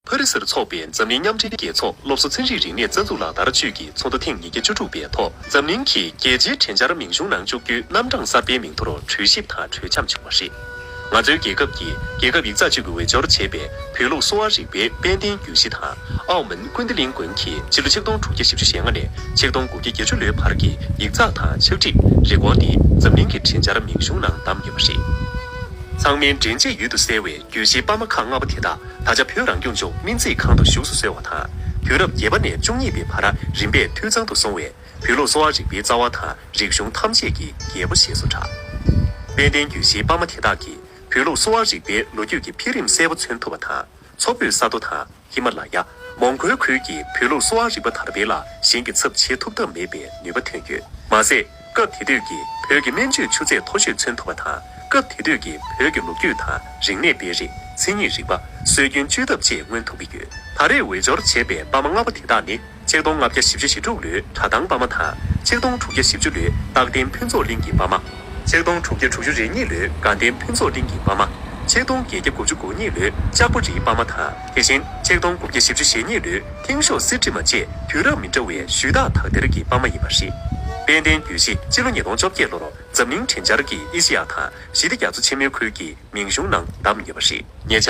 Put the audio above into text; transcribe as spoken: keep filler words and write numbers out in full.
ཕ་རི་སིར་འཚོགས་པའི་འཛམ་གླིང་མཉམ་འབྲེལ་རྒྱལ་ཚོགས་སློབ་གསོ་ཚན་རིག་རིག་གནས་རྩ་འཛུགས་ལག་བསྟར་ཅུས་ཀྱི་ཚོགས་འདུ་ཐེངས་ཉིས་བརྒྱ་བཅུ་དྲུག་པའི་ཐོག་འཛམ་གླིང་གི་རྒྱལ་སྤྱིའི་དྲན་འཆར་མིང་གཞུང་ནང་བཅུག་རྒྱུའི་རྣམ་གྲངས་གསར་པའི་མིང་ཐོར་གྲོས་ཞིབ་དང་གྲོས་འཆམ་བྱུང་བ་རེད། ང་ཚོའི་རྒྱལ་ཁབ་ཀྱིས་རྒྱལ་ཁབ་ཡིག་ཚགས་ཅུས་ཀྱིས་འོས་སྦྱོར་བྱས་པའི་བོད་ལུགས་གསོ་བ་རིག་པའི་དཔལ་ལྡན་རྒྱུད་བཞི་དང་ཨའོ་མོན་ཀུན་བདེ་གླིང་དགོན་གྱིས་ཕྱི་ལོ་ཆིག་སྟོང་དྲུག་བརྒྱ་བཞི་བཅུ་ཞེ་ལྔ་ནས་ཆིག་སྟོང་དགུ་བརྒྱ་བརྒྱད་ཅུ་ལོའི་བར་གྱི་ཡིག་ཚགས་དང་ཕྱག་བྲིས་རེ་སྐོར་དེ་འཛམ་གླིང་གི་དྲན་འཆར་མིང་གཞུང་ནང་བདམས་ཡོད་པ་རེད། ཚང་མའི་འདྲེན་བྱེད་ཡུལ་དུ་གསལ་བའི་རྒྱུད་བཞིའི་དཔར་མ་ཁག་ལྔ་པོ་དེ་དག་ད་ཆ་བོད་རང་སྐྱོང་ལྗོངས་སྨན་རྩིས་ཁང་དུ་བཞུགས་སུ་གསོལ་བ་དང་། དུས་རབས་བརྒྱད་པ་ནས་བཅུ་གཉིས་པའི་བར་རིམ་པས་འཐུས་ཚང་དུ་སོང་བའི་བོད་ལུགས་གསོ་བ་རིག་པའི་རྩ་བ་དང་རིག་གཞུང་ཐམས་ཅད་ཀྱི་རྒྱལ་པོ་ཞེས་སུ་གྲགས། དཔལ་ལྡན་རྒྱུད་བཞིའི་དཔར་མ་དེ་དག་གིས་བོད་ལུགས་གསོ་བ་རིག་པའི་ལོ་རྒྱུས་ཀྱི་འཕེལ་རིམ་གསལ་པོ་མཚོན་ཐུབ་པ་དང་། མཚོ་བོད་ས་མཐོ་དང་ཧི་མ་ལ་ཡ། མོང་གོལ་ཁུལ་གྱི་བོད་ལུགས་གསོ་བ་རིག་པ་དར་སྤེལ་ལ་གཞན་གྱིས་ཚབ་བྱེད་ཐུབ་ཐབས་མེད་པའི་ནུས་པ་ཐོན་ཡོད། མ་ཟད། སྐབས་དེ་དུས་ཀྱི་བོད་ཀྱི་སྨན་བཅོས་ཆུ་ཚད་མཐོ་ཤོས་མཚོན་ཐུབ་པ་དང་། སྐབས་དེ་དུས་ཀྱི་བོད་ཀྱི་ལོ་རྒྱུས་དང་རིག་གནས་སྤེལ་རེས། མཚན་ཉིད་རིག་པ། སྲོལ་རྒྱུན་བཅོས་ཐབས་བཅས་མངོན་ཐུབ་ཀྱི་ཡོད། ད་རེས་འོས་སྦྱོར་བྱས་པའི་དཔར་མ་ལྔ་པོ་དེ་དག་ནི། ཆིག་སྟོང་ལྔ་བརྒྱ་བཞི་བཅུ་ཞེ་དྲུག་ལོའི་གྲྭ་ཐང་དཔར་མ་དང་། ཆིག་སྟོང་དྲུག་བརྒྱ་བཞི་བཅུ་ལོའི་རྟག་བརྟན་ཕུན་ཚོགས་གླིང་གི་དཔར་མ། ཆིག་སྟོང་དྲུག་བརྒྱ་དྲུག་ཅུ་རེ་གཉིས་ལོའི་དགའ་ལྡན་ཕུན་ཚོགས་གླིང་གི་དཔར་མ། ཆིག་སྟོང་བརྒྱད་བརྒྱ་དགུ་བཅུ་གོ་གཉིས་ལོའི་ལྕགས་པོ་རིའི་དཔར་མ་དང་། དེ་བཞིན་ཆིག་སྟོང་དགུ་བརྒྱ་བཞི་བཅུ་ཞེ་གཉིས་ལོའི་ཐིང་ཤོག་གསེར་བྲིས་མ་བཅས་དུས་རབས་མི་འདྲ་བའི་ཞུས་དག་དག་ཐེར་གྱི་དཔར་མ་ཡིན་པ་རེད། དཔལ་ལྡན་རྒྱུད་བཞི་སྤྱི་ལོ་ཉིས་སྟོང་བཅོ་བརྒྱད་ལོར་འཛམ་གླིང་དྲན་འཆར་གྱིས་ཨེ་ཤེ་ཡ་དང་ཞི་བདེ་རྒྱ་མཚོ་ཆེན་མོའི་ཁུལ་གྱི་མིང་གཞུང་ནང་བདམས་ཡོད་པ་རེད། ཉེ་ཆར།